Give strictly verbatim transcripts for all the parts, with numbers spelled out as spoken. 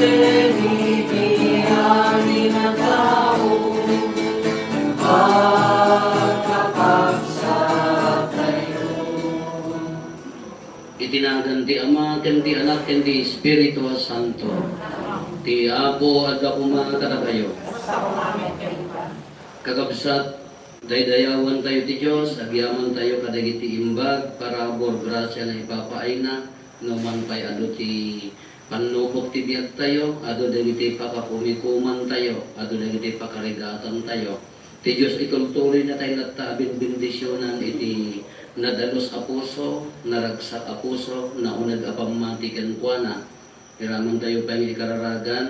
Iti nagan ti Ama, ken ti Anak, ken ti Espiritu a Santo. Ti Apo adda koma kadakayo. Kakabsat, daydayawantayo ti Dios, agyamantayo kadagiti imbag, parabur, grasia nga ipapaayna, no man pay adu ti pannubok ti biagtayo, adu dagiti pakakumikumantayo, adu dagiti pakarigatantayo. Ti Dios itultuloy natay latta a benbendisionan iti nadalus a puso, naragsak a puso, nauneg a pammati kenkuana. Iramantayo pay nga ikararagan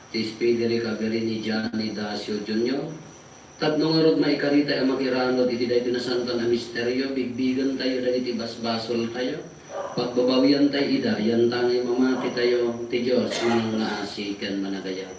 ti speedy recovery ni Johnny Dacio Junior. Tapno ngarud maikaritay a makiranud iti daytoy nasantoan a misterio, bigbigentayo dagiti basbasoltayo, pagbabawiantayo ida, yantangay mamatitayo, ti Dios manangngaasi ken managayat.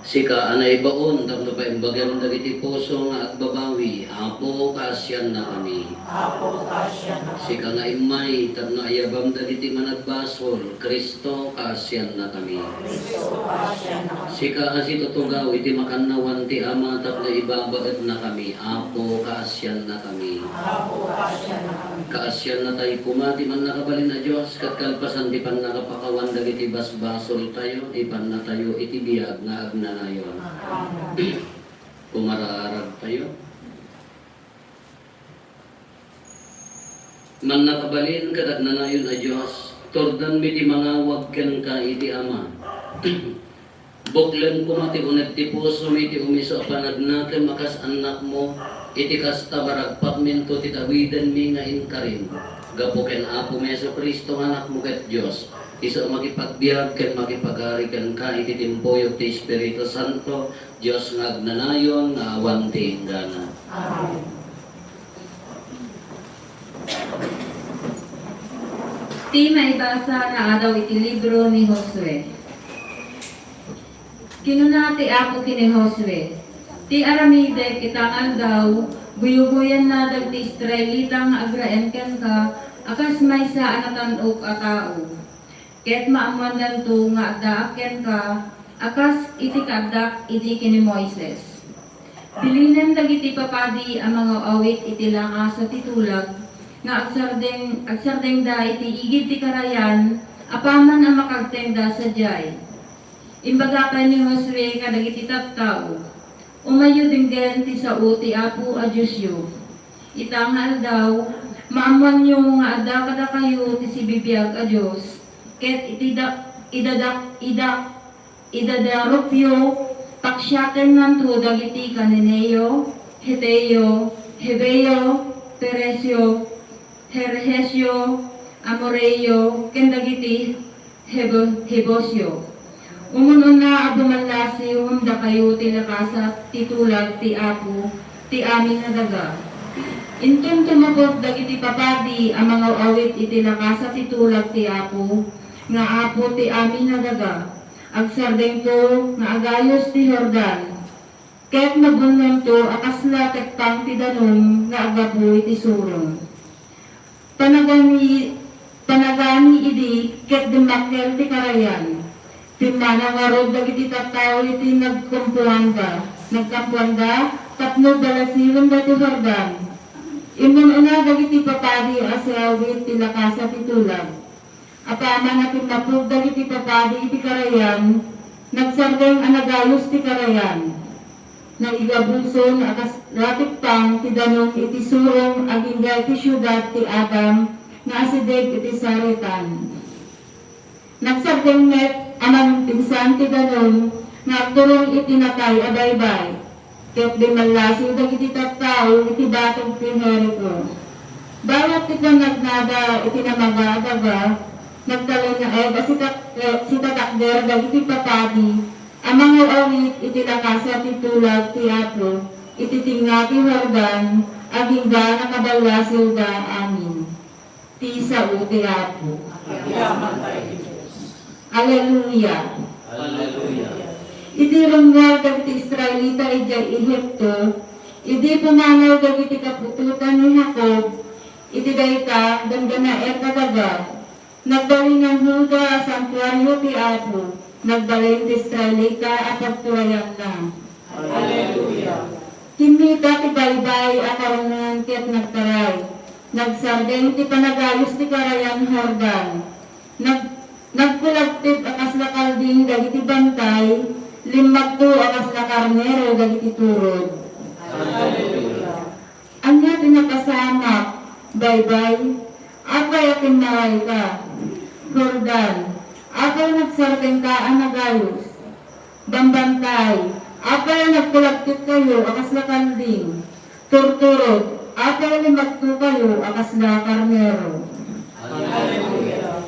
Sika a naibaon tapno paimbagem dagiti puso nga agbabawi, Apo, kaasiannakami. Apo, kaasiannakami. Sika nga immay tapno ayabam dagiti managbasol, Cristo, kaasiannakami. Cristo, kaasiannakami. Sika a situtugaw iti makannawan ti Ama tapno ibabaetnakami, Apo, kaasiannakami. Apo, kaasiannakami. Kaasiannatayo koma ti mannakabalin a Dios, ket kalpasan ti pannakapakawan dagiti basbasoltayo, ipannatayo iti biag nga agnanayon. Amen. Kumaraaragtayo. Mannakabalin ket agnanayon a Dios, turdanmi ti mangawag kenka iti Ama. Buklem koma ti uneg ti pusom iti umiso a panagnakem a kas annakmo, iti kasta, maragpatminto ti tawidenmi nga inkarim. Gapu ken Apomi Jesu-Cristo nga Anakmo ket Dios, isu a makipagbiag ken makipagari kenka iti timpuyog ti Espiritu Santo, Dios nga agnanayon nga awan ti inggana. Amen. Ti maibasa nga adaw iti libro ni Josue. Kinuna ti Apo ken ni Josue, "Ti aramidek ita nga aldaw, guyugoyanna dagiti Israelita nga agraem kenka a kas maysa a natan-ok a tao. Ket maammuannanto nga addaak kenka a kas iti kaaddak idi ken ni Moises. Bilinem dagiti papadi a mangaw-awit iti lakasa ti tulag nga agsardeng, agsardengda iti igid ti karayan apaman a makagtengda sadiay." Imbaga pay ni Josue kadagiti tattao, "Umayyo denggen ti sao ti Apo a Diosyo. Ita nga aldaw, maammoanyo nga adda kadakayo ti sibibiag a Dios, ket iti da-, idadak-, ida-, idadarupyo, paksiatennanto dagiti Cananeo, Heteo, Heveo, Peresio, Girgasio, Amoreo, ken dagiti Hebo-, Jebusio. Umun-una a bumallasiw dakayo ti lakasa ti tulag ti Apo ti amin a daga." Inton tumupod dagiti papadi a mangaw-awit iti lakasa ti tulag ti Apo nga Apo ti amin a daga, agsardengto nga agayos ti Jordan. Ket nabunnonto a kasla tekpang ti danum nga aggapu iti surong. Panagani, panagani idi ket dimmakkel ti karayan. Pimmanaw ngarud dagiti tattao iti nagkampuanda, nagkampuanda tapno ballasiwenda ti Jordan. Immun-una dagiti papadi a siawit ti lakasa ti tulag. Apaman a pinnapud dagiti papadi iti karayan, nagsardeng a nagayos ti karayan. Naigabuson a kas-, latikpang ti danum iti surong agingga iti siudad ti Adam nga asideg iti Zaretan. Nagsardeng met a manpinsan ti danum nga agturong iti natay a baybay. Ket bimmallasiw dagiti tattao iti batog ti Jerico. Bayat ti panagnada iti namaga a daga, nagtalinaed a sitak-, eh, sitatakder dagiti papadi a mangaw-awit iti lakasa ti tulag ti Apo iti tengnga ti Jordan, agingga nakaballasiwda amin. Ti sao ti Apo. Agyamankami, Dios. Aleluya. Aleluya. Idi rungor dagiti Israelita idiay Egipto, idi pumanaw dagiti kaputotan ni Jacob, Iti dayta, ganggannaet a daga, nagbalin ni Hulda a santuario ti Apo, nagbalin ti Israelita a pagturayanna. Alleluia. Kimmita ti baybay a karungon ket nagtaray. Nagsardeng ti panagayus ti karayan Jordan. Nag-, nagkulagtip a kasla kalding dagiti bantay, limmagto a kasla karnero dagiti turod. Alleluia. Ania ti napasamak, baybay? Apay a kinnarayka? Jordan, apay a nagsardengka a nagayus? Bambantay, apay a nagkulagtipkayo a kasla kalding? Turturod, apay a limmagtokayo a kasla karnero? Alleluia.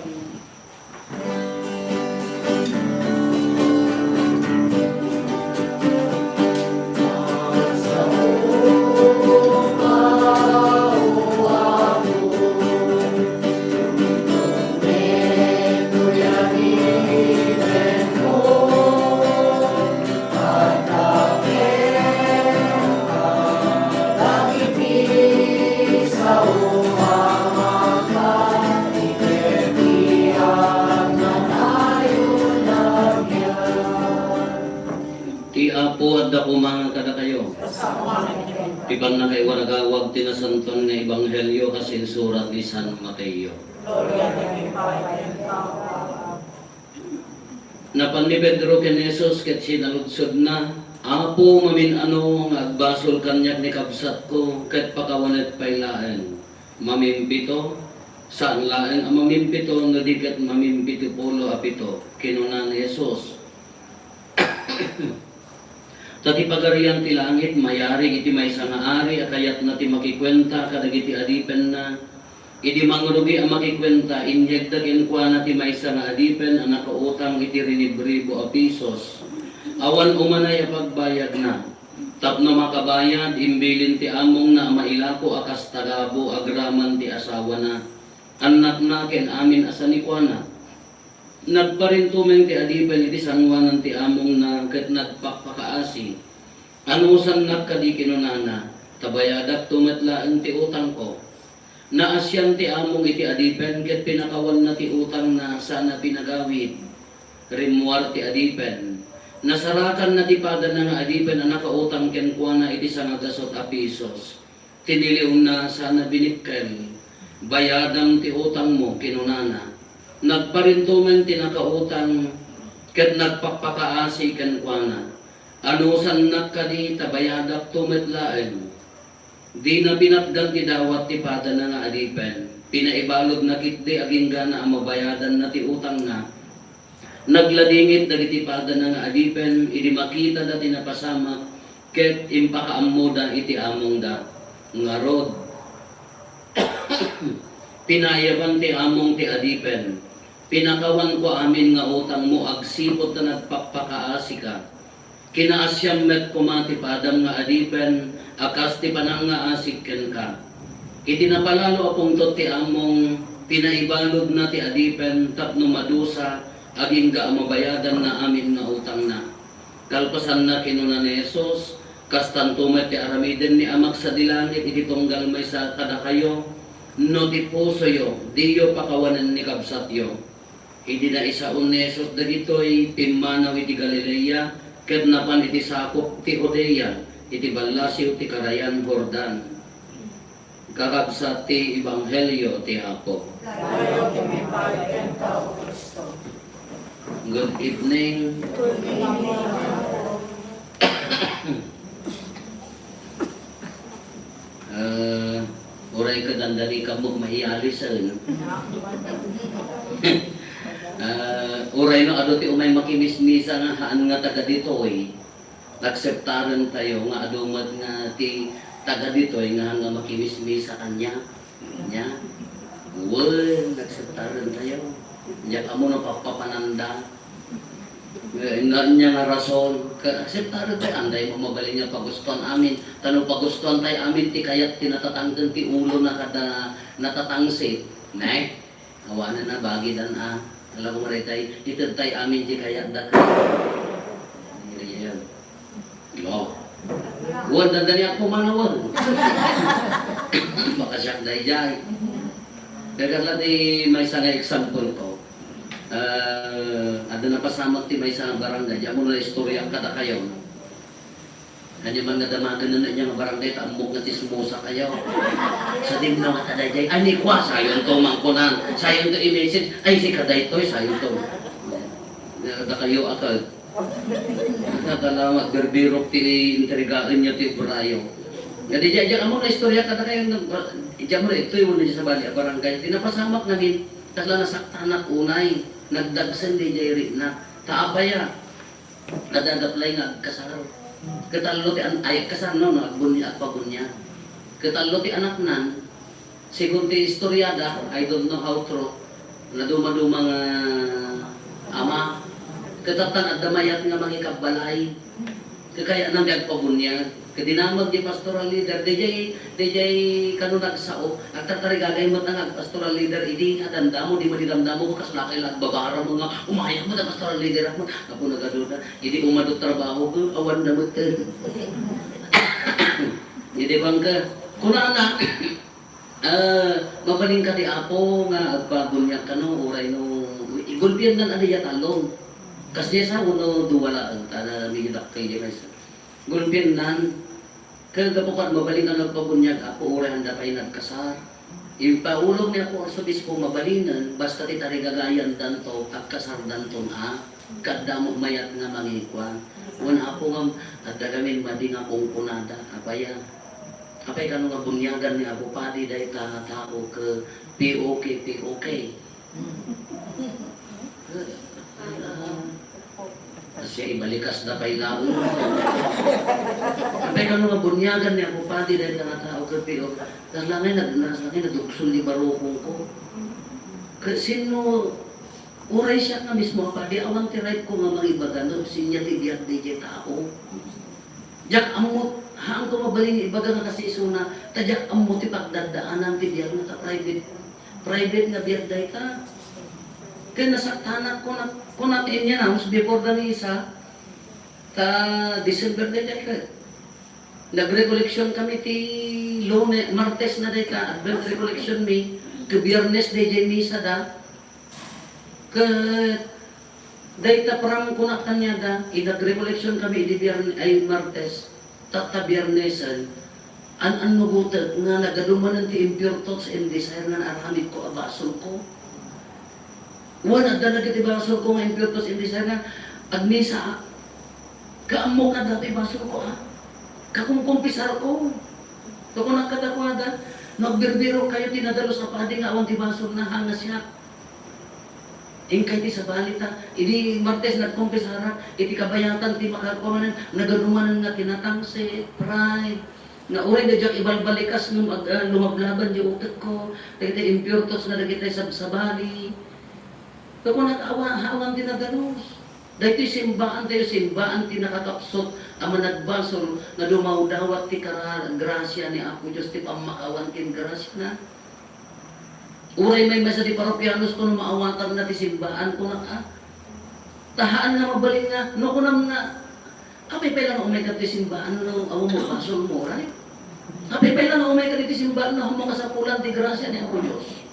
Ti Apo adda koma kadakayo. Ti pannakaiwaragawag ti Nasantoan nga Ebanghelio a sinsurat ni San Mateo. Napan ni Pedro ken Jesus ket sinaludsodna, "Apo, mamin-ano nga agbasol kaniak ni kabsatko ket pakawanek pay laeng? Mamimpito? Saan laeng a mamimpito no di ket mamimpitopulo a pito?" Kinuna ni Jesus, "Ta ti Pagarian ti Langit mayarig iti maysa nga ari a kayatna ti makikuenta kadagiti adipenna. Idi mangrugi a makikuenta, inyegda kenkuana ti maysa nga adipen a nakautang iti rinibribo a pisos. Awan umanay a pagbayadna. Tapno makabayad, imbilin ti amongna a mailako a kas tagabu agraman ti asawana, annakna ken amin a sanikuana. Nagparintumeng ti adipen iti sangoanan ti amongna ket nagpakpakaasi. 'Anusannak kadi?' kinunana, 'ta bayadakto met laeng ti utangko.' Naasian ti among iti adipen ket pinakawanna ti utangna saan a pinagawid. Rimmuar ti adipen. Nasarakanna ti padana nga adipen a nakautang kenkuana iti sangagasut a pisos. Tiniliwna saan a binikkel. 'Bayadam ti utangmo,' kinunana. Nagparintumeng ti nakautang ket nagpakpakaasi kenkuana, 'Anusannak kadi ta bayadakto met laeng?' Dina pinatgan ti dawat ti padana nga adipen. Pinaibaludna ketdi agingga a mabayadanna ti utangna. Nagladingit dagiti padana nga adipen idi makitada ti napasamak ket impakaammoda iti amongda. Ngarud, pinayaban ti among ti adipen, "Pinakawanko amin nga utangmo agsipud ta nagpakpakaasika. Kinaasiam met koma ti padam nga adipen a kas ti panangngaasik kenka." Iti napalalo a pungtot ti among, pinaibaludna ti adipen tapno madusa agingga a mabayadanna amin nga utangna. Kalpasanna, kinuna ni Jesus, "Kastanto met ti aramiden ni Amak sadi langit iti tunggal maysa kadakayo, no ti pusoyo diyo pakawanen ni kabsatyo." Idi naisaon ni Jesus dagitoy, pimmanaw iti Galilea, ket napan iti sakup ti Judea, iti ballasiw ti karayan Jordan. Kakabsat ti Ebanghelio ti Apo. Kadayo ti maipaay kenka, O Cristo. Good evening. Good evening, Apo. Ah, uray ka dandani ka mo maialis, eh, no? Ah, uray no adu ti umay makimismisa nga haan nga taga ditoy, akseptaren tayo nga adu met nga ti taga ditoy nga haan nga makimismisa kaniak. Nya, wen, akseptaren tayo. Nya, kamo no pappapananda. Eh, nya, nya nga rason, ka-, akseptaren tayo, anday mo mabalin nga pagustuan amin. Ta no pagustuan tayo amin, ti kayat ti natatangken ti ulo na kada natatangsit. Ne? Awanen na, bagidan a. Alam mo rin tayo, ited tayo amin ti kayat da ka. Ayan. No. Wen, dandani ako manawan. Makasiak daydiay. Kaya kasla ti maysa nga example ko. Ah, adda napasamak ti maysa nga barangay, di ammo naistorya kadakayo. Ania man nga damagen ania nga barangay, ta ammok nga tsismosa kayo. Sa dimno nga ta daydiay, "Ay, ni Kwa, sayonto man kunan, sayonto i-message, ay, sika daytoy, sayonto." Dakayo, akal. Nakalamat, birbirok ti intrigaen niya ti obrayo. Nga di, di, di, ammo nga istorya kadakayo, di ammo nga itoy, wala di sabali a barangay. Ti napasamak ngamin, kasla nasaktanak unay, nagdagsen di jay riknak. Ta apay a, adda gaplay nga agkasar. Katallo ti an-, ay, agkasar, no, no, agbunya-, agpabunyag. Katallo ti anaknan, Segun ti istoriada, I don't know how true, naduma-duma nga ama. Ket addan adda mayat nga mangikabbalay. Kakayanan ti agpabunyag. Ket dinamag ti pastoral leader, dayjay, dayjay kano nagsao, agtartarigagay met nga agpastoral leader, idi adamdamo, di madidamdamo, kasla kay la agbabara mo nga, umayak met a pastoral leader, ako, apo nagaduda. Idi umado trabaho ko, awan na met. Idi bangka, kunana, Ah, mabalin kadi, Apo, nga agpabunyag kano, uray no, igulpiennan a diay tallo. Kas diay sa, wenno dua laeng, ta na medyo dakkel diay maysa. Gulpiennan, ket gapu ket mabalin nga agpabunyag, Apo, uray anda pay nagkasar. Impaulog ni Apo Arsobispo, mabalinen, basta ti tarigagayandanto, agkasardanton a. Ket adda met mayat nga mangikuan. Wen, Apo, ngem adda gamin madi nga kunkunada. Apay a? Apay kano nga bunyagan ni Apo Padi dayta nga tao ket P O K, P O K? Kasla ibalikasda pay laeng. Apay kano nga bunyagan ni Apo Padi dayta nga tao ket P O K? Kasla ngay nag-, kasla ngay nadukson ni barukongko. Ket sinno Uray siak nga mismo a padi, awan ti right ko nga mangibaga no sinna ti biag dayjay tao. Diak ammo, haanko mabalin nga ibaga nga kasi isuna, ta diak ammo ti pagdaddaanan ti biagna ta private, private nga biag dayta. Ken nasaktanak, kuna, kuna ti Indian House before the misa, ta December dayjay ket. Nag-recollection kami ti Lune-, Martes na dayta, Advent recollection mi, ket Biernes dayjay misa da. Ket dayta pram kunak kaniada, idi nag-recollection kami idi Biern-, ay, Martes, tatta Biernesen, an-annugotek nga nagadumanen ti impure thoughts and desire nga naaramidko a basolko. Wen, adda dagiti basolko nga impure thoughts and desire nga agmisaak. Ket ammok nga adda ti basolko, a. Kakumkumpisarko. Ket kunak kadakuada, no agbirbirokkayo ti nadalus a padi nga awan ti basolna, haan nga siak. Inkay ti sabali ta, idi Martes nagkumpisarak, iti kabayatan ti makakuan, nagadumanen nga kinatangsit, pride, nga uray da diak ibalbalikas ngem ag-, ah, lumablaban di utekko, dagiti impure thoughts nga dagiti sabsabali. Ket kunak, awa-, awan ti nadalus. Daytoy simbaantayo, simbaan ti nakakapsut a managbasol nga dumawdawat ti kara-, grasia ni Apo Dios ti pammakawan ken grasiana. Uray maymaysa ti paropianos kuno maawatanna ti simbaan, kunak, a. Ta haan nga mabalin nga, no kunam nga, apay pay la nga umayka ti simbaan no awan mo basolmo, right? Apay pay la nga umayka ti simbaan no awan mo kasapulan ti grasia ni Apo Dios?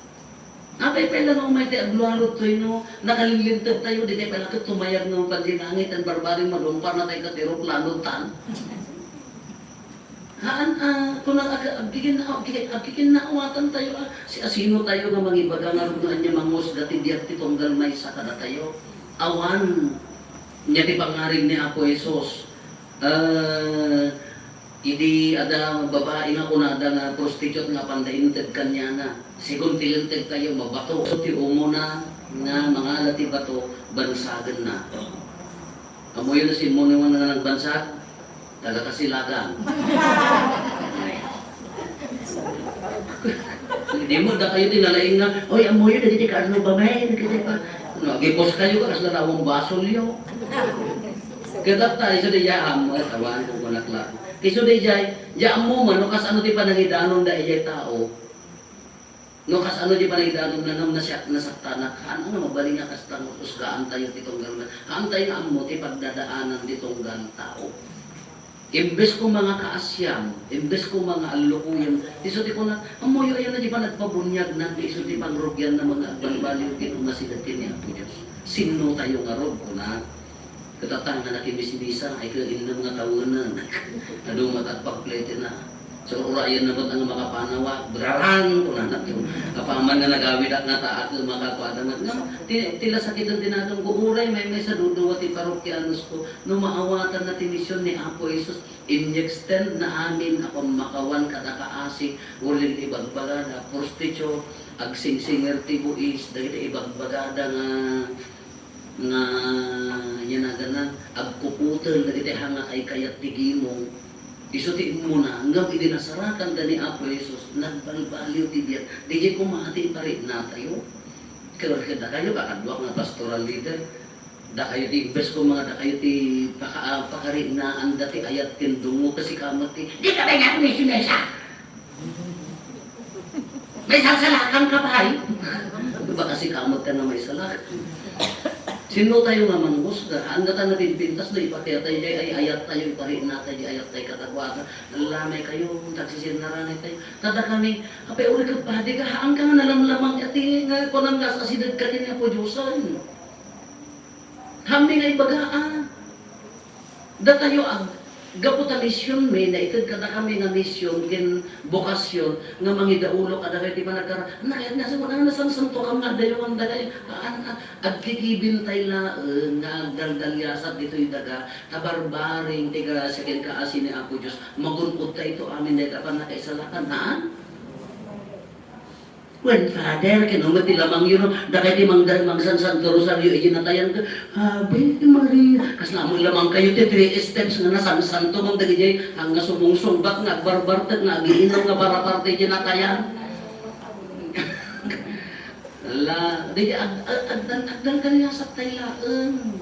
Apay pay la nga umay ti aglualuttoy no nakalilintedtayo, di kay pay la ket tumayag nga mapan ti langit, ken barbareng madumpar na tayo ket ti eroplano tan. Haan, a, kunang ag-, agkikin-, agki-, agkikinnaawatan tayo, a, si-, asino tayo nga mangibaga ngarud no ania mangusga ti biag ti tunggal maysa kadatayo? Awan. Nia ti pangngarig ni Apo Jesus, a, idi adda babai nga kunada nga prostitute nga apanda inted kaniana, segun ti linteg tayo, mabato. So, ti umuna nga mangala ti bato, bansagenna. Ammoyo no simmuno nga nagbansag? Taga Kasilagan. Di mo, dakayo ti nalaing nga, "Oy, ammoyo, dagiti Carlo Bamay, dagiti pa." No, agipos kayo, kasla nawang basolyo. Ket ta, isu di ya, ammo, tawan ko kunak la. Isu di jay, ya ammo man, no, kas ano ti panangidanon da ijay tao. No, kas ano ti panangidanon na, no, nasyak-, nasaktanak, haan nga mabalin nga kasta nga usgaan tayo ti tunggal, haan tayo nga ammo ti pagdadaanan ti tunggal tao. Imbes ko mangakaasiam, imbes ko mangaallukoyam, isu ti kuna, "Ammoyo, ayan na di panagpabuniagna, isu ti pangrugianna, nga agbalbaliw ti umasideg ken ni Apo Dios." Sinno tayo ngarud, kuna, ket ata nga nakimismisa, ay ket innem nga tawenen. Adu met agpagpletina. So, urayen na met nga makapanawak, brarang, kunana ti, apaman nga nagawidak nga taak, makakuada met. Ngem, ti, ti lasakiten ti natongko, uray maymaysa duduwa ti parokianos ko, no maawatanna ti mision ni Apo Jesus, in-extend na amin a pammakawan kada kaasi, uray ibagbagada, prostitute, agsingsinger ti buis, dagiti ibagbagada nga nga yanaganna, agkukutel dagiti hanga ay kayat ti gimong. Isu ti immuna, ngem idi nasarakanda ni Apo Jesus, nagbalbaliw ti biag. Diay koma ti iparitnatayo. Ket, ket dakayo, kakaduak nga pastoral leader, dakayo ti imbes ko mga dakayo ti paka-, pakaritnaanda ti ayat ken dungngo, ket sika met ti, "Dika pay nga mesa-mesa!" Maisalsalakan ka pay. Baka sika met ka nga maisalak. Sinno tayo nga manghusga? Haan nga ta napinpintas no ipakita tayo, ay ayat tayo, iparitna tayo, di ayat tayo kadakuada. Alamay kayo, tagsisirnaranay tayo. Kada kami, apay, uri ka padi ka, haan ka nga nalamlamang iti, nga kunam nga asideg ka din nga pudyosan. Hammi nga ibaga, ah. Datayo ag-, gapu ta misionmi, naited kadakami nga mision ken bokasyon nga mangidaulok kadagiti panagkara-, nakayat nga sa wala nga nasansanto kam nga adayo nga dagay, ah, ah, ah, agkikibin tay laeng nga agdaldaliasat ditoy daga, ta barbareng ti grasya ken kaasi ni Apo Dios, magun-od ta ito amin dayta pannakaisalakan, haan? Wen, Father, ken no met ti lamangyo, no? Dakay ti mangda-, mangsansanto rosario iti natayan ket, Ave Maria. Kasla mo lamang kayo ti three steps nga nasansanto, mong dagiti, ang nga sumungsungbat, nga agbarbartek, nga agiinom, nga barabarte iti natayan. La, di, ag-, ag-, agdan-, agdaldaliasat tay laeng.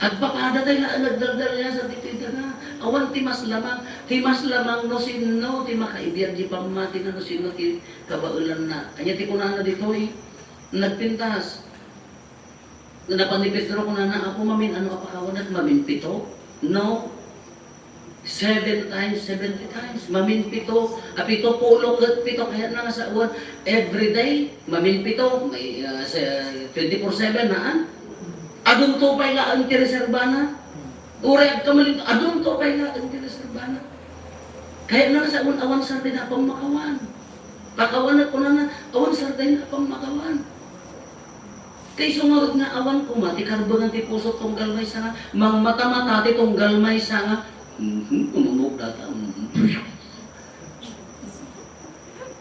Agpapada tay laeng agdaldaliasat ditoy daga. Awan ti mas lamang, ti mas lamang no sinno ti makaibiag di pammatina, no sinno ti kabaelanna. Ania ti kunana ditoy? Nagpintas. Napan ni Pedro kunana, "Apo, mamin-ano a pakawanak? Mamin pito?" No. Seven times, seventy times. Mamin pito, a pito pulo ket pito, kayatna nga sawen. Every day, mamin pito, may, ah, se-, twenty-four seven, haan? Adunto pay laeng ti reserbana. Uray agkamalin, adunto pay laeng ti reserbana. Kayatna nga sawen, awan sardina a pammakawan. Pakawanak kunana, awan sardina a pammakawan. Kay isu ngarud nga awan koma ti karbengan ti puso tunggal maysa nga mangmatamata ti tunggal maysa nga, mhm, umamok data, mhm.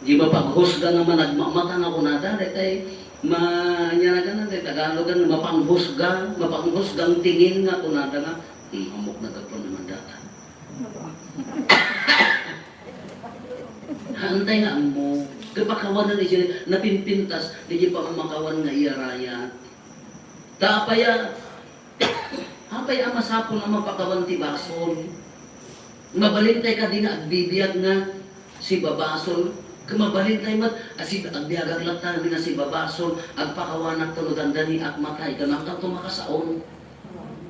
Di mapaghusga nga managmamata nga kunada, daytay ma-, ania nga daytay Tagalogan, mapanghusga, mapanghusgang tingin nga kunada nga, hmm, amok na gapon naman data. Haantay nga ammo, kapakawanan iti napinpintas, iti pammakawan nga iyarayat. Ta apay a, apay a masapul a mapakawan ti basol? Mabalin tay kadi nga agbibiag nga sibabasol? Ket mabalin tay met a sib-, agbiagak latta nga sibabasol, agpakawanak ta no dandani agmatay, ket amtak to makasaon.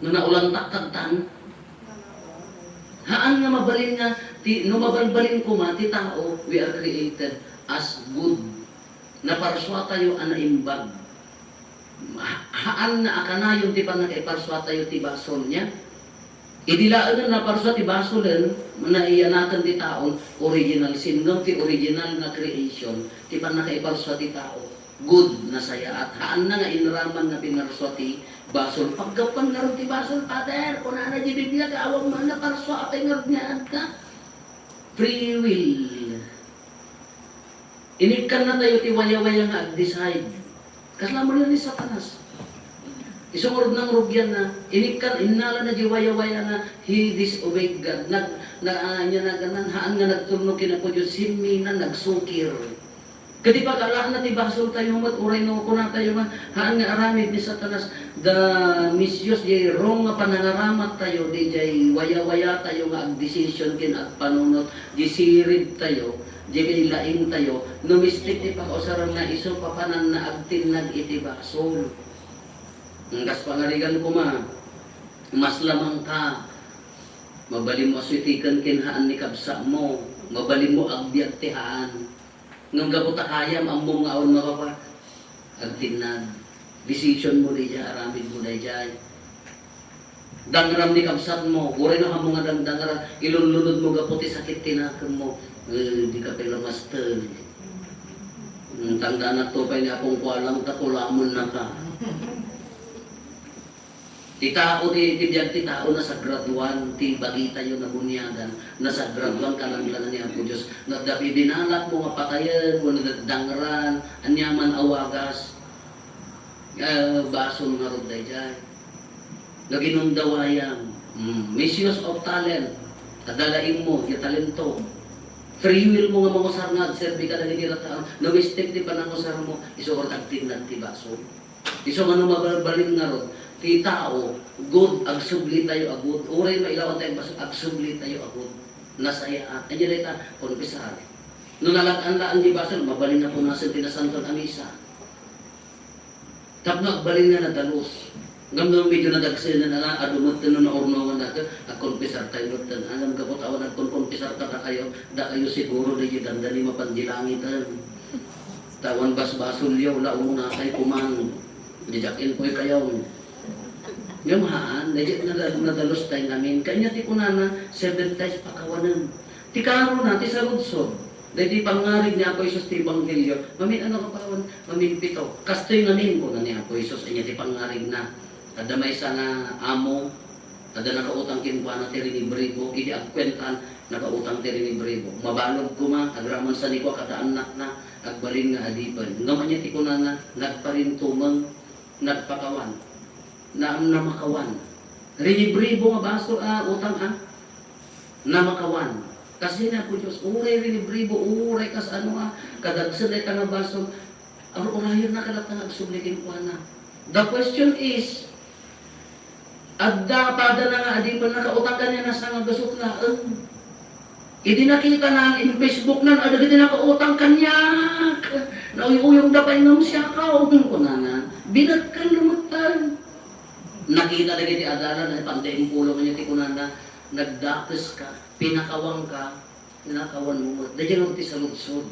No naulantak kadtan, Haan nga mabalin nga ti, no mabalbalin koma ti tao, we are created as good. Naparsua tayo a naimbag. Ha-, haan nga a kanayon ti pannakaiparsua tayo ti basol niya. Idi laeng nga naparsua ti basolen, naiyanaten ti taon, original sin, ngem ti original nga creation, ti pannakaiparsua ti tao. Good, nasayaat. Haanna nga inraman nga pinarsua ti basol. Paggapuan ngarud ti basol, Father, kunana di Biblia, nga awan man naparsua, apay ngarud nga adda? Free will. Inikkanna tayo ti wayawaya nga ag-decide. Kasla mo ni Satanas. Isu ngarud nangrugianna, inikkan, innalana di wayawaya nga he disobeyed God. Nag-, na, ah, ania nga ganan, haan nga nagturno ken Apo Dios, simmina, nagsukir. Ket ipakalaanna ti basol tayo met, uray no kuna tayo nga, haan nga aramid ni Satanas, da misios, diay wrong nga panangaramat tayo, diay wayawaya tayo nga agdesisyon ken agpanunot, di sirib tayo, diay laing tayo, no mistik ti pakausarem nga isu papananna agtinnag iti basol. Ngem kas pangarigan koma, mas lamang ka Mabalinmo a suitiken ken haan ni kabsatmo. Mabalinmo agbiag ti haan. Ngem gapu ta kayam, ammom nga awan mapapa. Agtinnad. Decisionmo daydiay, aramidmo daydiay. Dangram ni kabsatmo, uray no ammom nga dangdangra, ilunlunodmo gapu ti sakit ti nakemmo. Eh, dika pay lamasten. Hmm, tangdanakto pay ni Apong Kualang ta kulamennaka. Ti tao, ti, ti biag ti tao, nasagraduan ti bagitayo, nabuniagan, nasagraduan kalanglangan ni Apo Dios. Nadda-, ibinalakmo nga patayen, wenno dangran, aniaman a wagas, eh, basol ngarud daydiay. Naginundawayam, mm, misuse of talent, adda laingmo, ti talento. Free will mo nga mangusar nga agserbi kadagiti tattao, no mistake ti panangusarmo, isu ngarud agtinnad ti basol. Isu nga no mabalbalin ngarud, ti tao, good, agsubli tayo a good. Uray mailawan tayo basol, agsubli tayo a good. Nasayaat. Ania dayta? Konfesar. No nalag-an laeng ti basol, mabalin nga punasen ti Nasanton a Misa. Tapno agbalin nga nadalus. Ngem no medyo nadagsenen a, adu metten no naurnongan dakayo, agkonfesar tayo metten. Ngem gapu ta awan agkonkonfesar kadakayo, dakayo siguro dagiti dandani mapan di langiten. Ta awan basbasolyo, la umunatay kuman. Diak inpoy kayo. Ngem haan, dagiti nada-, nadalus tayo ngamin. Kanya ti kunana, seven times pakawanen. Ti karona, ti saludsod. Daydi pangngarig ni Apo Jesus ti Ebanghelio, mamin-ano ka pawan? Maminpito. Kastoy ngamin, kuna ni Apo Jesus, ania ti pangngarigna. Adda maysa nga amo, adda nakautang kenkuana ti rinibribo, idi agkuentan, nakautang ti rinibribo. Mabalud koma, agraman sa ni kua kada annakna, agbalin nga adipen. Ngem ania ti kunana, nagparintumeng, nagpakawan. Na-, namakawan. Rinibribo nga basol a utang a namakawan. Kasi ni Apo Dios, uray rinibribo, uray kas-ano a kadagsen dayta nga basol, ar-, urayonna kadatta nga agsubli kenkuana. The question is, adda padana nga adipen nakautang kaniana sangagusot laeng. Idi nakitana in Facebook nan, adda dagiti nakautang kaniak. Nauy-uyongda pay ngem siak, kunana. Binekkel lametten. Nakita dagiti adalan, ay, pantay impulong niya ti kunana, nagdakeska, pinakawanka, pinakawanmo met. Daydiay no ti saludsod.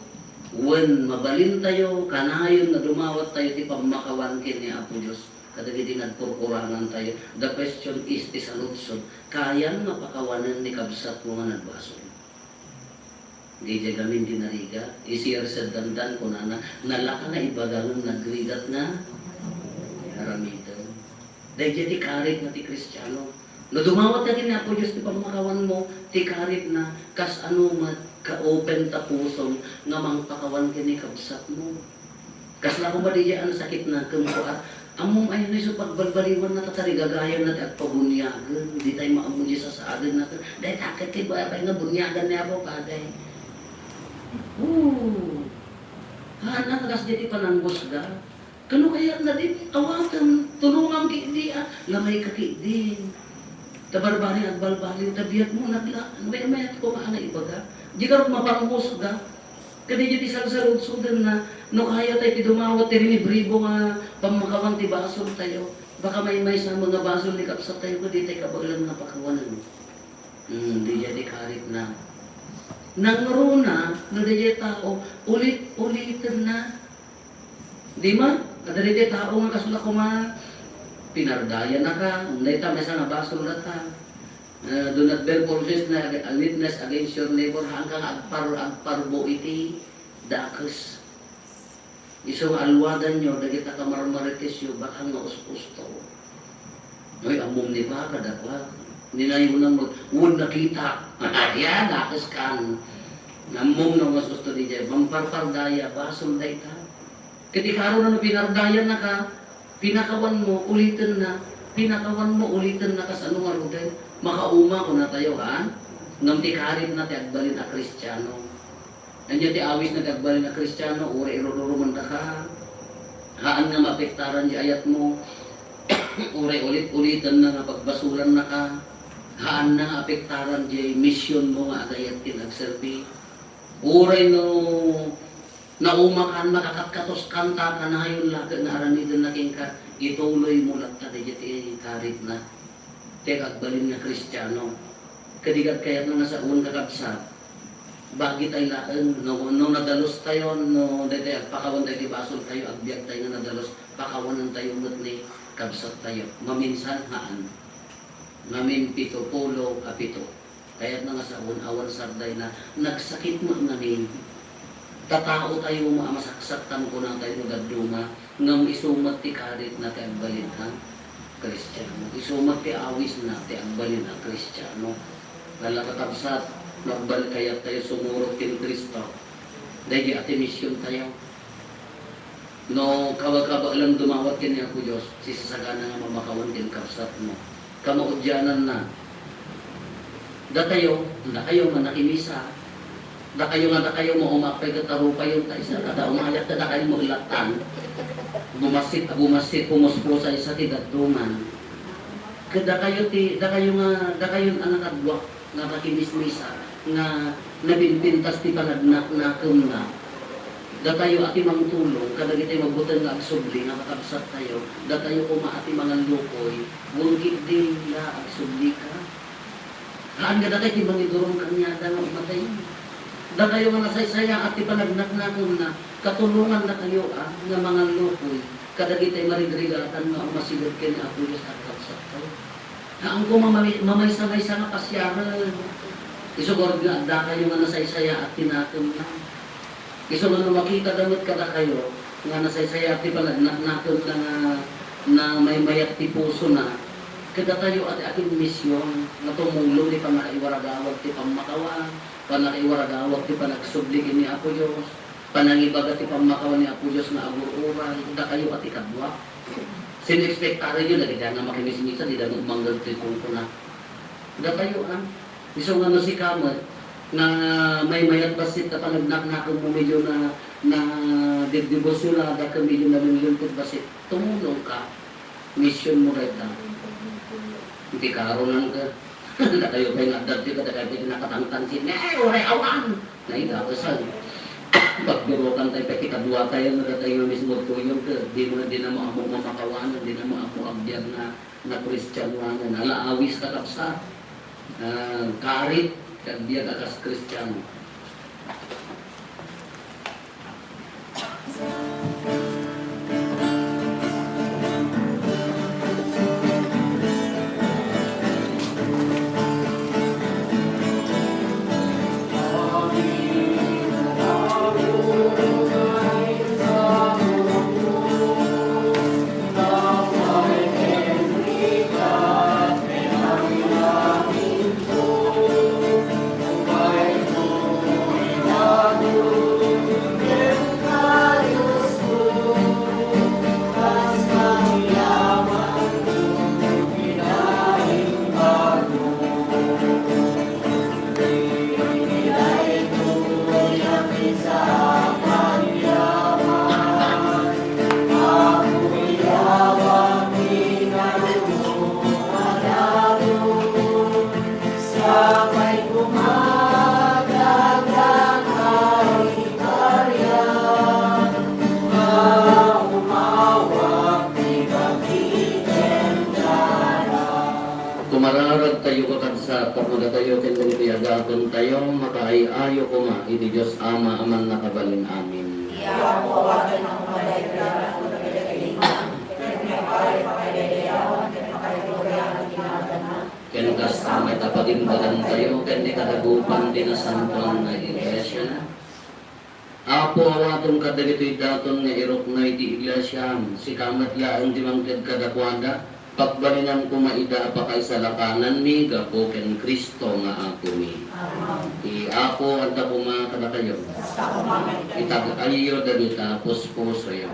Wen, mabalintayo, kanayon nga dumawat tayo ti pammakawan ken ni Apo Dios kadagiti nagkurkurangan tayo. The question is, ti saludsod, kayam nga pakawanen ni kabsatmo nga nagbasol? Daydiay gamin ti narigat, isi Erseddandan, kunana, nalaka nga ibaga ngem nagrigat nga aramiden. Daydiay ti karitna ti Kristiano. No dumawat ken ni Apo Dios ti pammakawanmo, ti karitna, kas-ano met, ka-open ta pusom nga mangpakawan ken ni kabsatmo. Kasla koma daydiay a nasakitna, ken kua, ammom ay no isu pagbalbaliwanna, ta tarigagayanna ti agpabuniagen, ditay maammo diay sasaadenna, ken dayta ket ti baybay nga buniagan ni Apo Paday. Oo. Haan a, kas diay ti pananghusga. Kano kayatna di, awaten, tulongam ketdi a, lamayka ketdin. Ta barbareng agbalbaliw, ta biagmo nagla-, mayat koma nga ibaga. Di ka mapanghusga. Kadaydiay ti salsaludsodenna, no kayatay ti dumawat ti rinibribo nga pammakawan ti basoltayo, baka maymaysa met nga basol ni kabsattayo ket ditay kabaelan nga pakawanen. Hmm, daydiay ti karitna. Nangruna, no daydiay tao, ulit-ulitenna. Di man, adda daydiay tao nga kasla koma, pinardayanaka, dayta maysa nga basol dayta. Uh, do not bear false witness, witness against your neighbor. Haanka nga agpar-, agparbo iti dakes. Isu nga alwadanyo, dagita kamarmaritesyo, baka nga us-usto. Noy, ammom ni pa, kadakua. Ninayunan mo, wen nakita. Ya, dakes kan. Ammom no nga us-usto daydiay, mamparpardaya, basol dayta. Ket ikaruna no pinardayannaka, pinakawanmo, ulitenna, pinakawanmo, ulitenna, kasano ngaruden? Makauma, kunatayo, ha? Ngem ti karitna ti agbalin a Kristiano. Ania ti awisna ti agbalin a Kristiano? Uray irururumendaka, haan nga maapektaran ti ayatmo. Uray ulit-ulitenna nga pagbasolannaka, haanna nga apektaran ti misionmo nga agayat ken agserbi. Uray no naumakan, makakatkatuskan, ta kanayon la ket nga aramidenna kenka, ituloymo latta daydiay ti karitna ti agbalin nga Kristiano. Kadi ket kayatna nga saoen, kakabsat, bagitayo laeng, no, no nadalus tayo, no daytoy agpakawan tayo ti basol tayo, agbiag tayo nga nadalus, pakawanen tayo met ni kabsat tayo. Maminsan, haan. Ngamin pito pulo a pito. Kayatna nga saoen, awan sardayna, nagsakit met ngamin. Tatao tayo nga masaksaktan, kunatayo no dadduma, ngem isu met ti karitna ti agbalin a Kristiano. Isu met ti awisna ti agbalin a Kristiano. Dala kakabsat, magbal-, kayat tayo sumurot ken Cristo. Daydi a ti mision tayo. No, kabakaba lang dumawat ken ni Apo Dios, sisasagana nga mamakawan ken kabsatmo. Kamaudiananna, datayo, dakayo nga nakimisa, dakayo nga dakayo maumak pay ket tarupayon ta isa, kada umayak ta dakayo maglatan. Bumassit, bumassit, pumuspusa isa ti dadduman. Ket dakayo ti, dakayo nga, dakayo nga nakaduak nga nakimismisa, nga nabinpintas ti panagnaknakemna. Datayo a ti mangtulong kadagiti magbuteng nga agsubli nga kakabsat tayo, datayo koma a ti mangallukoy, wen ketdi la agsublika. Haan nga dakayo ti mangidurum kaniada nga umatay. Dakayo nga nasaysayaat ti panagnaknakemna, katulongannakayo a nga mangallukoy kadagiti marigrigaatan nga umasideg ken ni Apo Dios a kakabsat tayo. Haan koma mami-, mamaysa-maysa nga pasiaren. Isu ngarud nga addakayo nga nasaysayaat ti nakemna. Isu nga no makitana met kadakayo nga nasaysayaat ti panagnaknakemna nga, nga maymayat ti pusona, kadatayo a ti akinmision nga tumulong ti pannakaiwaragawag ti pammakawan, pannakaiwaragawag ti panagsubli ken ni Apo Dios, panangibaga ti pammakawan ni Apo Dios nga agur-uray, dakayo a ti kaduak. Sino ekspektarenyo dagiti a makimismisa, dida met mangngeg ti kunkuna? Datayo, a. Isu nga no sika met, nga maymayat bassit ta panagnaknakemmo, medyo na, nadibdibosyonada ken medyo nalunlunted bassit, tumulongka. Misionmo dayta. Iti karonanka. Dakayo pay nga adda ditoy, kadakayo ti nakatangtangsit. Ay, uray awan! Naidakesan. Pagdurokan tayo, pay ti kadua tayo, nga datayo nga mismo tuyong ka, di mo, di na mo ammo mamakawanan, di na mo ammo agbiag na, na Kristianoanan. Ala, awis, kakabsat. Ah, karit, ti agbiag a kas Kristiano. Sapay kumagagana iti kariam, nga umawat ti bagiten dara. Kumararag tayo, kakabsat, tapno datayo ken dagiti agapentayo, makaay-ayo koma iti Dios Ama a Mannakabalin-amin. Iti Apo, awatenna koma dayta, tapno dagiti imam, ket mapay pakadaydayawan, ket makaibagbaga ti naganna. Ken kasta met a pagimbagantayo ken ni kadagupan ti nasantoan nga iglesiana. Apo, awatem kadagitoy daton nga iruknoy ti iglesiam, sika met laeng ti mangted kadakuada, pagbalinam koma ida a pakaisalakanan mi gapu ken Cristo nga Apomi. Amen. Ti Apo adda koma kadakayo. Itag-ayyo dagita puspusoyo.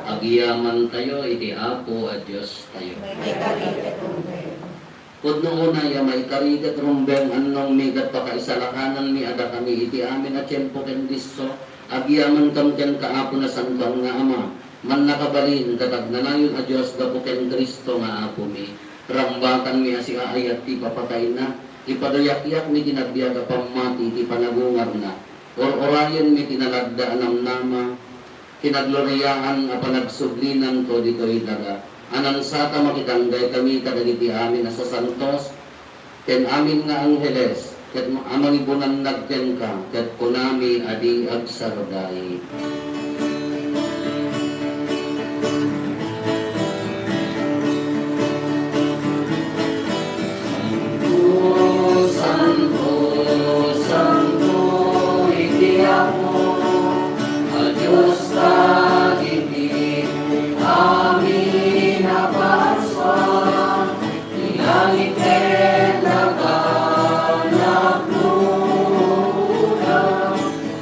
Agyamantayo iti Apo a Dios. Tayo. Pudno unay a maikari ket rumbeng, annongmi ket pakaisalakananmi a dakami iti amin a tiempo ken disso, agyamankam kenka, Apo Nasantoan nga Ama, Mannakabalin ket agnanayon a Dios gapu ken Cristo nga Apomi. Rambakanmi a siaayat ti ipapatayna, ipadayakyakmi ti nabiag a pammati iti panagungarna, ur-urayenmi ti nalagda a namnama, kinagloriaan a panagsublinan to ditoy daga. Anansa ta makitanggay kami kadagiti amin a sasantos, ken amin nga angheles, ket a mangibunannag kenka, ket kunami a di agsardai. Santo, santo, santo iti Apo a Dios kadagiti amin a bansa. Ti langit ket daga nagluda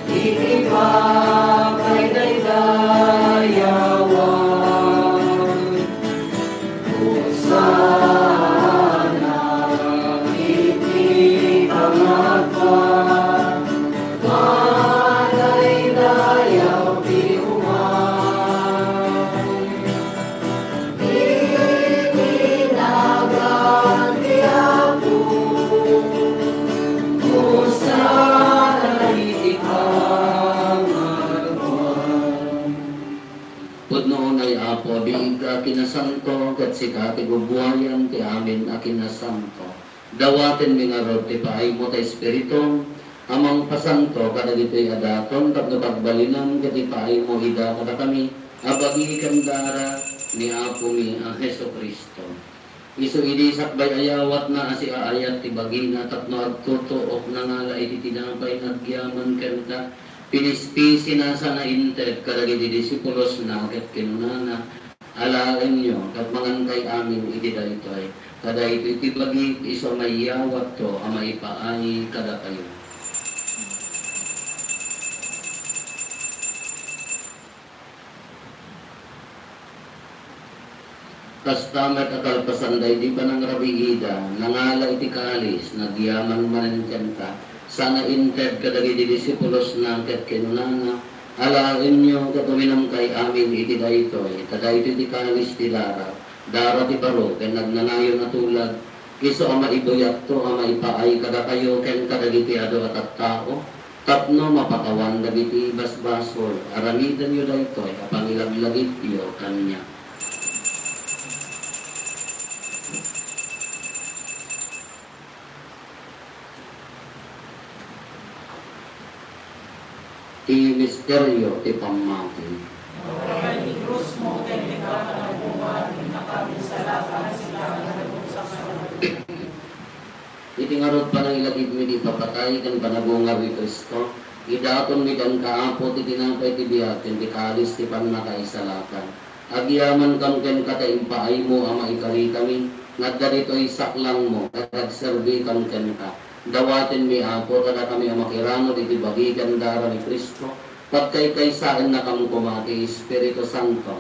iti pagdaydayawan. Hosanna iti pangatwa, madaydayaw ti umay. Iti nagan ti Apo, Hosanna iti pangatwan. Pudno unay, Apo, biig a kinasanto, ket sika ti gubuayan ti amin a kinasanto. Dawatenmi ngarud ti paaymo ta Espiritu a mangpasanto kadagitoy a daton tapno pagbalinan ket ipaaymo ida kadakami a bagi ken dara ni Apomi a Jesu-Cristo. Isu idi sakbay a yawatna a siaayat ti bagina tapno agtutuok, nangala iti tinapay nga agyaman kenka, pinispisina sana inted kadagiti disipulosna ket kinunana, Alaenyo ket mangankay amin iti daytoy, ta daytoy ti bagik isu a maiyawatko a maipaay kadakayo. Kasta met a kalpasan daydi panangrabiida, nangala iti kalis, nagyaman manen kenka, sana inted kadagiti disipulosna ket kinunana, Alaenyo ket uminumkay amin iti daytoy, ta daytoy ti kalis ti dara, dara ti baro ken nagnanayon a tulag, isu a maibuyatko a maipaay kadakayo ken kadagiti adu a tattao, tapno mapakawan dagiti basbasol. Aramidenyo daytoy a pangilaglagipyo kaniak. Ti misterio ti pammati. Awanen ti krusmo ken ti kapanagbubuan, innakami salakan sika nga nagumsang. Iti ngarud panangilagipmi ti ipapatay ken panagungar ni Cristo, idatonmi kenka, Apo, ti tinapay ti biag ken ti kalis ti pannakaisalakan. Agyamankam kenka ta impaaymo a maikarikami nga adda ditoy saklangmo ket agserbikam kenka. Dawatenmi, Apo, kadakami a makiramut iti bagi ken dara ni Cristo, pagkaykaysaennakam koma ti Espiritu Santo.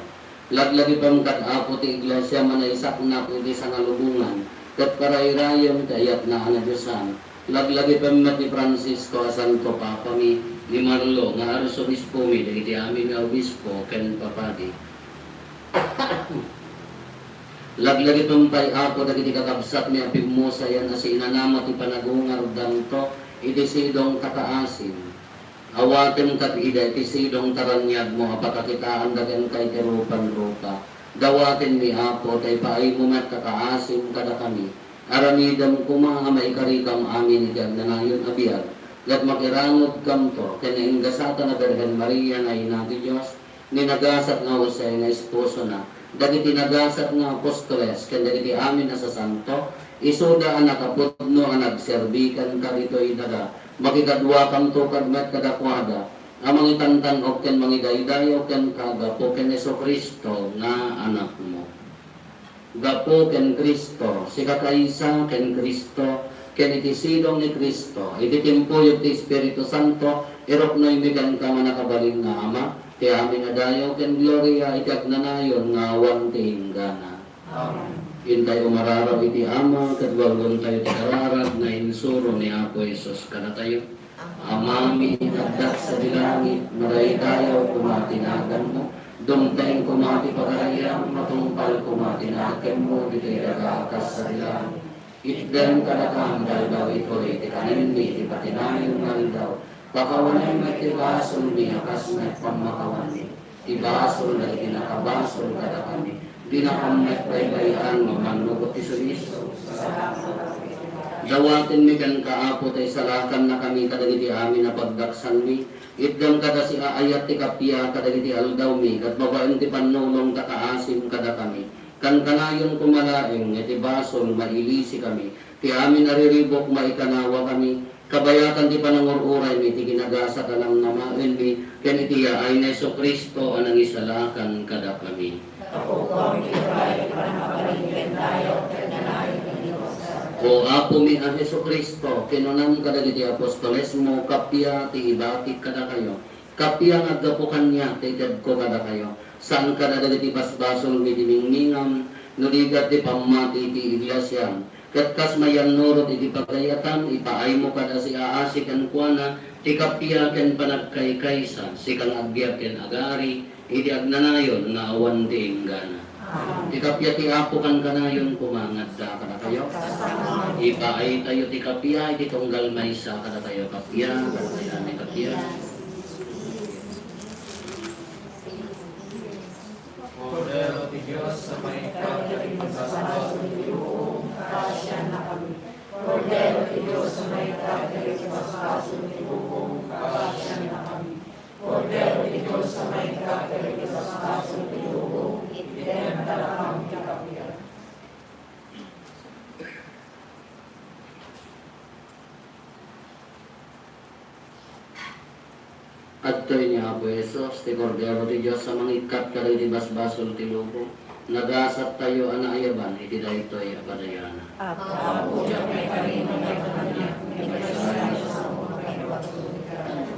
Laglagipem kad, Apo, ti Iglesia a naisaknap iti sangalubongan ket parayrayem ti ayatna a nadiosan. Laglagipem met ni Francisco a Santo Papami, ni Marlo nga Arsobispomi, dagiti amin nga obispo ken papadi. Laglagipem pay, Apo, dagiti kakabsatmi a pimmusayan a siinanama ti panagungardanto iti sidong ta kaasim. Awatem kad ida iti sidong ta raniagmo a pakakitaanda kenka iti rupan rupa. Dawatenmi, Apo, ta ipaaymo met ta kaasim kadakami. Aramidem koma a maikarikam amin iti agnanayon a biag, ket makiranudkamto ken naingasatan a Birhen Maria nga Ina ti Dios, ni nagasat nga Jose nga esposona, dagiti nagasat nga apostoles, ken dagiti amin a sasanto, isuda a nakapudno a nagserbi kenka ditoy daga, makikaduakamto kad met kadakuada, a mangitantan-ok ken mangidaydayaw kenka gapu ken Jesu-Cristo nga Anakmo. Gapu ken Cristo, sikakaysa ken Cristo, ken iti sidong ni Cristo, iti timpuyog ti Espiritu Santo, iruknoymi kenka, mannakabalin nga Ama, ti amin a dayaw ken gloria iti agnanayon nga awan ti inggana. Amen. Intay umararaw iti Ama, ket walwentayo ti kararag nga insuro ni Apo Jesus kadatayo. Amami nga adda sadi langit, madaydayaw koma ti naganmo, dumteng koma ti pagariam, matungpal koma ti nakemmo ditoy daga a kas sadi langit. Itdem kadakami aldaw itoy ti kanenmi iti patinayon nga aldaw. Pakawanem met ti basolmi a kas met pammakawanmi ti basol dagiti nakabasol kadakami. Dinakam met baybay-an nga mannupot ti suiso. Dawatenmi kenka, Apo, ta isalakannakami kadagiti amin a pagdaksanmi. Itdem kada siaayat ti kappia kadagiti aldawmi, ket babaen ti pannulong ta kaasim kadakami. Kankanayon koma laeng nga iti basol, mailisikami. Ti amin a riribuk, maikanawakami. Kabayatan ti panangur-uraymi, ti ginagasat a namnamaenmi, ken iti yaay ni Jesu-Cristo a nangisalakan kadakami. Tapokon ti turay ti pannakabalin ken dayaw ket nanayon ti Dios. O Apomi a Jesu-Cristo, kinunam kadagiti apostolesmo, kappia ti ibatik kadakayo. Kappia nga aggapu kaniak ti itedko kadakayo. Saan kadagiti basbasolmi ti ningningam, no di ket ti pammati ti iglesiam. Ket kas mayannurot iti pagayatan, ipaaymo kada siaasi kenkuana ti kappia ken panagkaykaysa, sika nga agbiag ken agari iti agnanayon nga awan ti inggana. Amen. Ti kappia ti Apo kankanayon koma nga adda kadakayo. Ipaaytayo ti kappia iti tunggal maysa kadakayo. Kappia, kappia, kappia. Kordero ti Dios a mangikkat kadagiti basbasol ti lubong, pasiannakami. Kordero ti Dios a mangikkat kadagiti basbasol ti lubong, pasiannakami. Kordero ti Dios a mangikkat kadagiti basbasol ti lubong, itdem kadakami ti kappia. Adtoy ni Apo Jesus, ti Kordero ti Dios a mangikkat kadagiti basbasol ti lubong. Nagasattayo a naayaban iti daytoy a padayanan. Apo, diak maikarim a maipanan ti maysa a basol. Amen.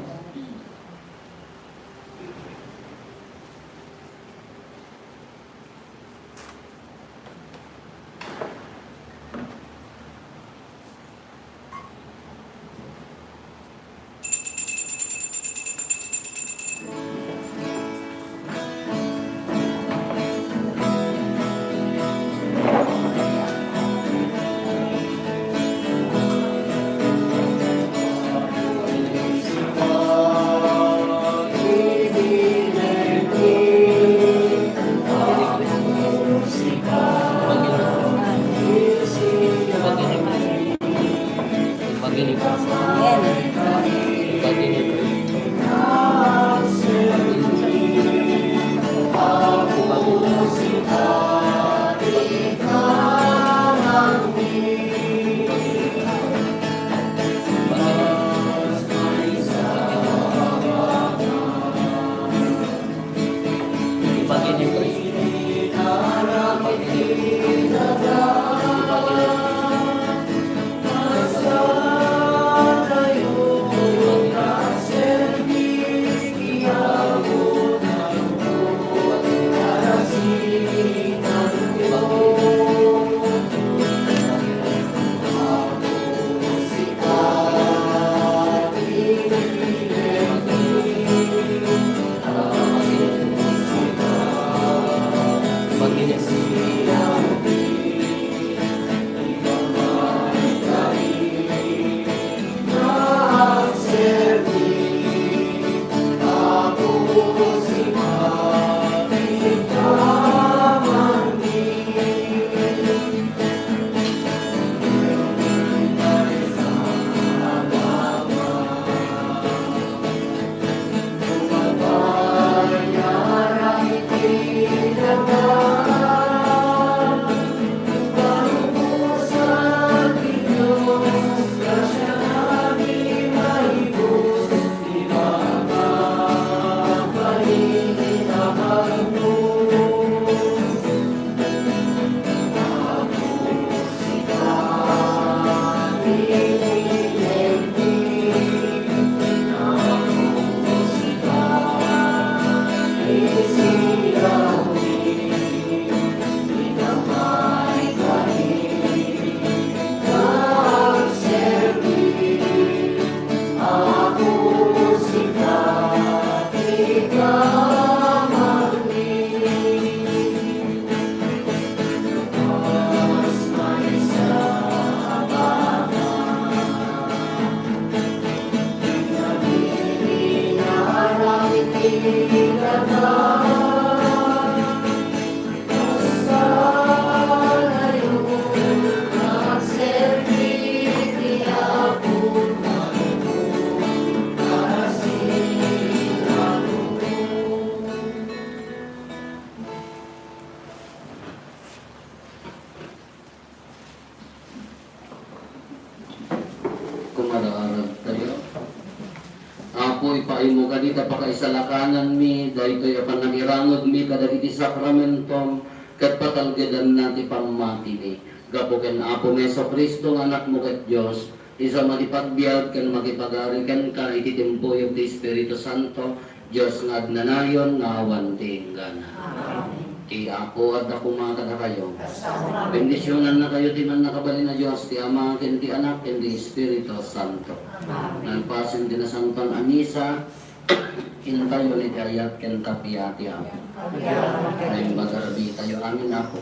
Aymo kadi ta pakaisalakananmi daytoy a pannangirangudmi kadagiti sakramentom ket patalgedanna ti pammatimi. Gapu ken Apomi Jesu-Cristo nga Anakmo ket Dios, ti sa madi pagbiag ken makipagari kenka iti timpuyog ti Espiritu Santo, Dios nga agnanayon nga awan ti inggana. Ti Apo adda koma kadakayo. Bendisionannakayo ti Mannakabalin a Dios, ti Ama, ken ti Anak, ken ti Espiritu Santo. Nalpasen ti Nasantoan a Misa, intayon iti ayat ken tapia ti Apo. Naimbag a rabitayo amin, Apo.